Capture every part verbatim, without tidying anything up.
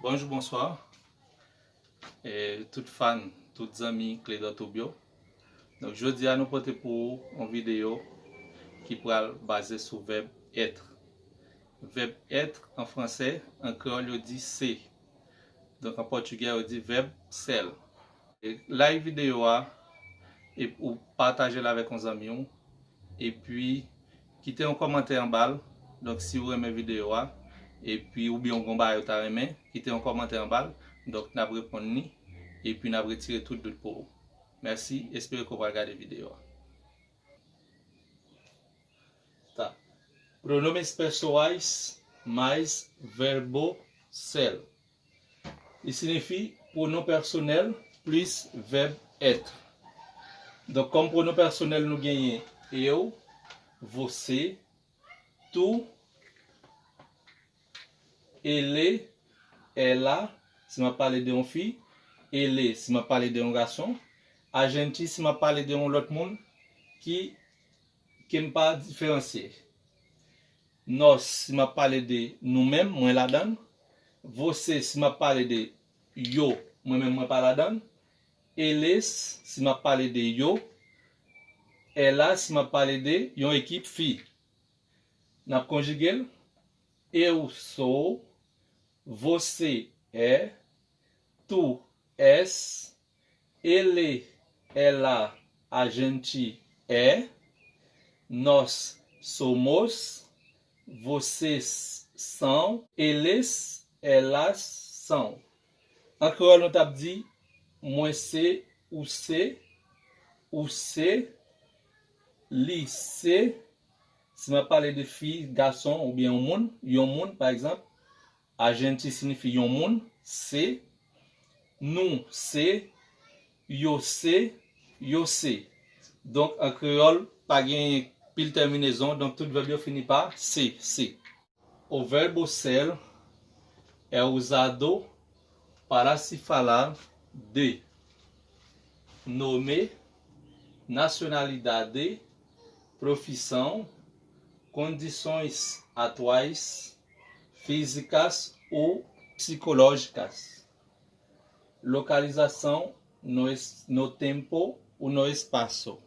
Bonjou, bonswa. E tout fan, tout zanmi Clédor Toub yo. Donk, jodi a nou pote pou ou yon videyo ki pral baze sou vèb être. Vèb être an fransè, an kreyòl yo di se. Donk, an pòtigè yo di verbo ser. E like videyo a, e ou pataje l avèk yon zanmi w, epi kite yon kòmantè anba l. Donk, si w renmen videyo a, epi oubyen w gon bagay ou ta renmen, kite yon kòmantè anba l. Donk, n ap reponn li, epi n ap retire tout dout pou ou. Mèsi, espere ke w pral gade videyo a. Tá. Pronomes pessoais mais verbo ser. Li siyifi pwonon pèsonèl plis vèb être. Donk, kòm pwonon pèsonèl, nou genyen eu, você, tu, ele, ela, si m ap pale de yon fi, ele, si m ap pale de yon gason, a gente, si m ap pale de yon lòt moun ki, ke m pa diferansye. Nós, si m ap pale de nou menm, mwen ladan l. Você, si m ap pale de yo, mwen menm, mwen pa ladan l. Eles, si m ap pale de yo. Elas, si m ap pale de yon ekip fi. N ap konjige l. Eu sou, você é, tu és, ele, ela, a gente é, nós somos, vocês são, eles, elas são. An kreyòl, nou t ap di, mwen se, ou se, ou se, li se. Si m ap pale de fi, gason, oubyen yon moun, yon moun, pa egzanp, a gente siyifi yon moun, se, nou se, yo se, yo se. Donk, an kreyòl, pa gen pil tèminezon, donk tout vèb yo fini pa se, se. O verbo ser é usado para se falar de nome, nacionalidade, profissão, condições atuais, físicas ou psicológicas, localização no, es- no tempo ou no espaço.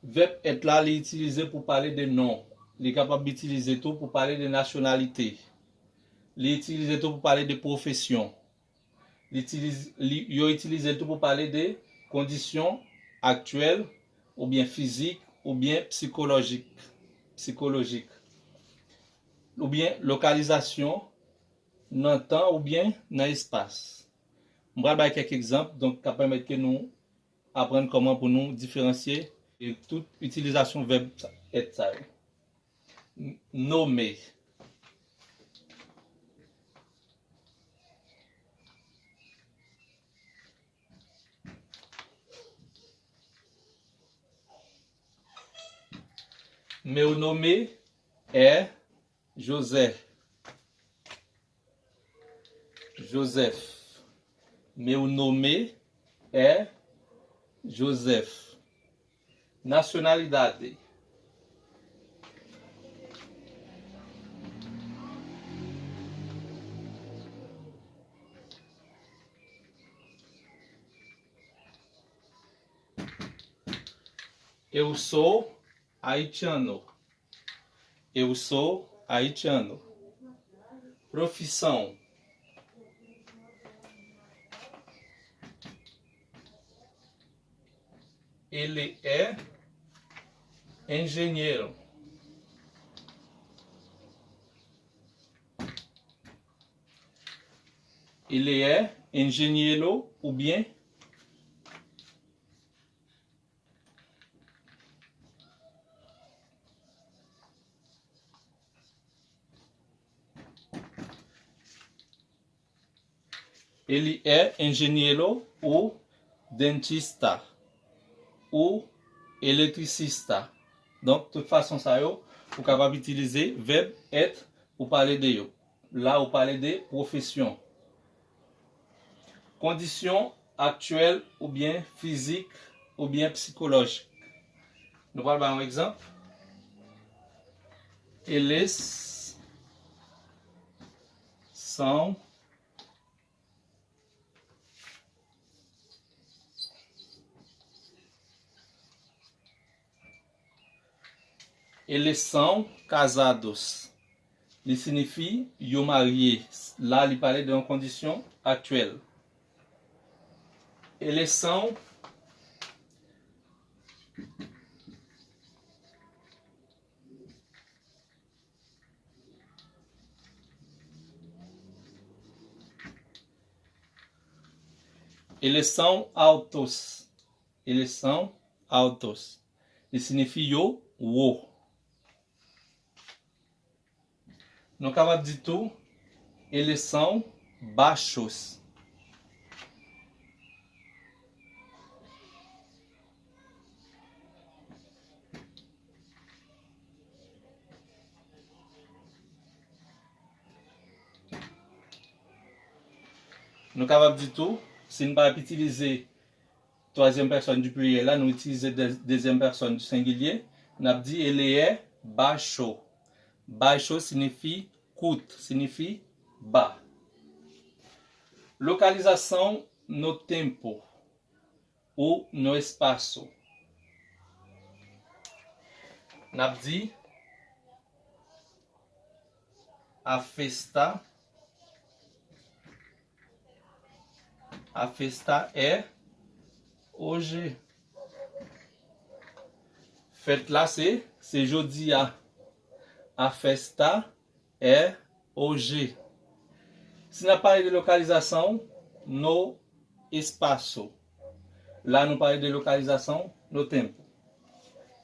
Vèb être la, li itilize pou pale de non. Li kapab itilize tou pou pale de nasyonalite. Li itilize tou pou pale de pwofesyon. Li itilize, li, yo itilize l tou pou pale de kondisyon aktyèl oubyen fizik oubyen psikolojik, psikolojik, oubyen lokalizasyon nan tan oubyen nan espas. M pral bay kèk egzanp, donk, k ap pèmèt ke nou aprann kòman pou nou diferansye tout itilizasyon vèb être sa yo. N- Nome. Meu nome é José. Joseph. Meu nome é Joseph. Nacionalidade. Eu sou haitiano. Eu sou haitiano. Profissão. Ele é engenheiro. Ele é engenheiro oubyen Ele é engenheiro ou dentista ou eletricista. Donk, tout fason sa yo, ou kapab itilize vèb être pou pale de yo. La, ou pale de pwofesyon. Kondisyon aktyèl oubyen fizik oubyen psikolojik. Nou pral bay yon egzanp. Eles são Eles são casados. Li siyifi yo marye. La, li pale de yon kondisyon aktyèl. Eles são Eles são altos. Eles são altos. Li siyifi yo wo. Nou kapab di tou, eles são baixos. Nou kapab di tou, si n pa ap itilize twazyèm pèsòn di pliryèl la, nou itilize de- dezyèm pèsòn di sengilye, n ap di, ele é baixo. Baixo siyifi kout, siyifi ba. Localização no tempo ou no espaço. N ap di, a festa, a festa é hoje. Fèt la se, se jodi a. A festa é hoje. Si n ap pale de localização no espaço, la nou pale de localização no tempo.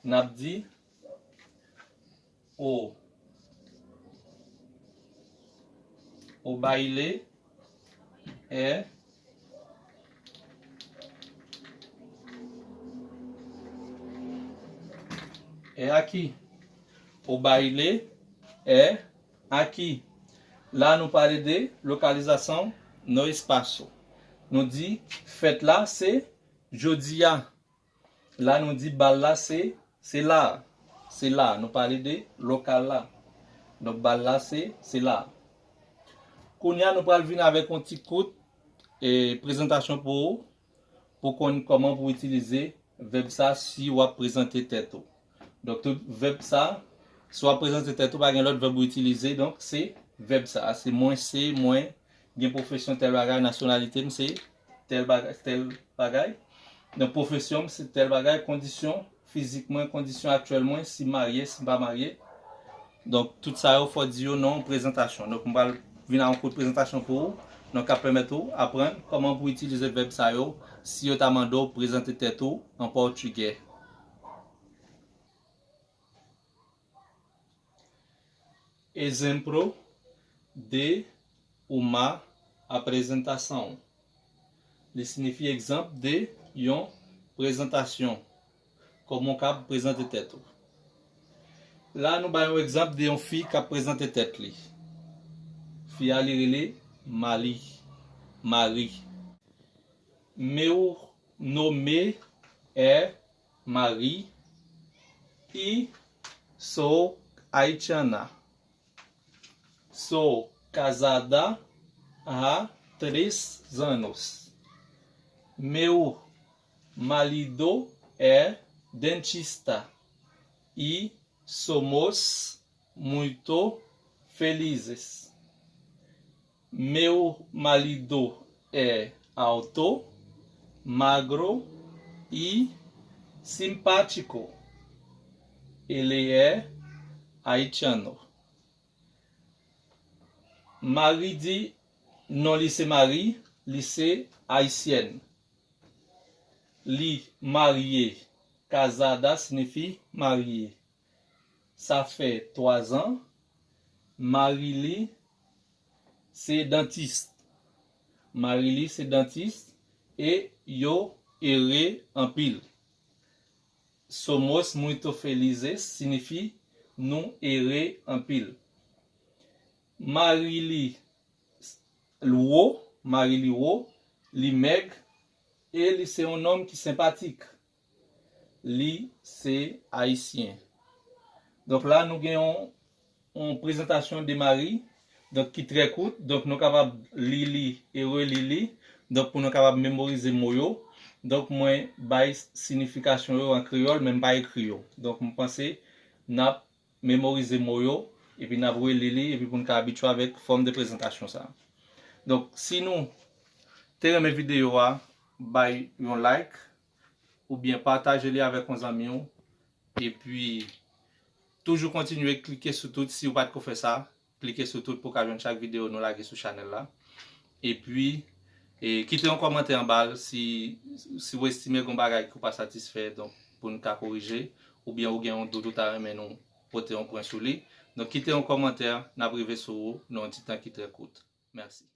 N ap di, o, o baile é, é aqui. O baile é aqui. La nou pale de localização no espaço. Nou di fèt la se jodi a. La nou di bal la se, se la. Se la. Nou pale de lokal la. Donk bal la se, se la. Kounye a nou pral vin avèk yon ti kout, e, prezantasyon pou ou, pou konn kòman pou itilize vèb sa si w ap prezante tèt ou. Donk tout vèb sa, si w ap prezante tèt ou, pa gen lòt vèb ou itilize, donk se vèb sa. Se mwen, se mwen, gen pwofesyon tèl bagay, nasyonalite m se tèl bagay, tèl bagay. Donk pwofesyon m se tèl bagay, kondisyon fizik mwen, kondisyon aktyèl mwen, si m marye, si m pa marye. Donk tout sa yo fò di yo nan yon prezantasyon. Donk m pral vin ak yon kout prezantasyon pou ou, donk k ap pèmèt ou aprann kòman pou itilize vèb sa yo si yo ta mande w prezante tèt ou an pòtigè. Exemplo de uma apresentação. Li siyifi egzanp de yon prezantasyon. Kòman w kab prezante tèt ou. La nou bay yon egzanp de yon fi k ap prezante tèt li. Fi a li rele Mali. Mari. Meu nome é Mari e sou haitiana. Sou casada há três anos. Meu marido é dentista e somos muito felizes. Meu marido é alto, magro e simpático. Ele é haitiano. Mari di, non li se Mari, li se ayisyèn. Li marye, casada siyifi marye. Sa fè twa zan. Mari li se dantis. Mari li se dantis e yo ere anpil. Somos muito felizes siyifi nou ere anpil. Mari li wo, mari li wo, li mèg, e li se yon nonm ki senpatik. Li se ayisyen. Donk la nou gen yon, yon prezantasyon de Mari, donk ki trè kout, donk nou kapab li li e reli li, donk pou nou kapab memorize mo yo. Donk mwen bay siyifikasyon yo an kreyòl, men m pa ekri yo. Donk m panse n ap memorize mo yo, epi n ap reli li, epi pou n ka abitye avèk fòm de prezantasyon sa. Donk, si nou te renmen videyo a, bay yon like, oubyen pataje li avèk yon zanmi w, epi toujou kontinye klike sou tout si w pa t ko fè sa, klike sou tout pou w ka jwenn chak videyo nou lage sou chanèl la. Epi, e, kite yon kòmantè anba l si, si w estime gen yon bagay ki w pa satisfè, donk, pou n ka korije, oubyen ou gen yon dout ou ta renmen nou pote yon pwen sou li. Donk, kite yon kòmantè, n ap rive sou ou nan yon ti tan ki trè kout. Mèsi.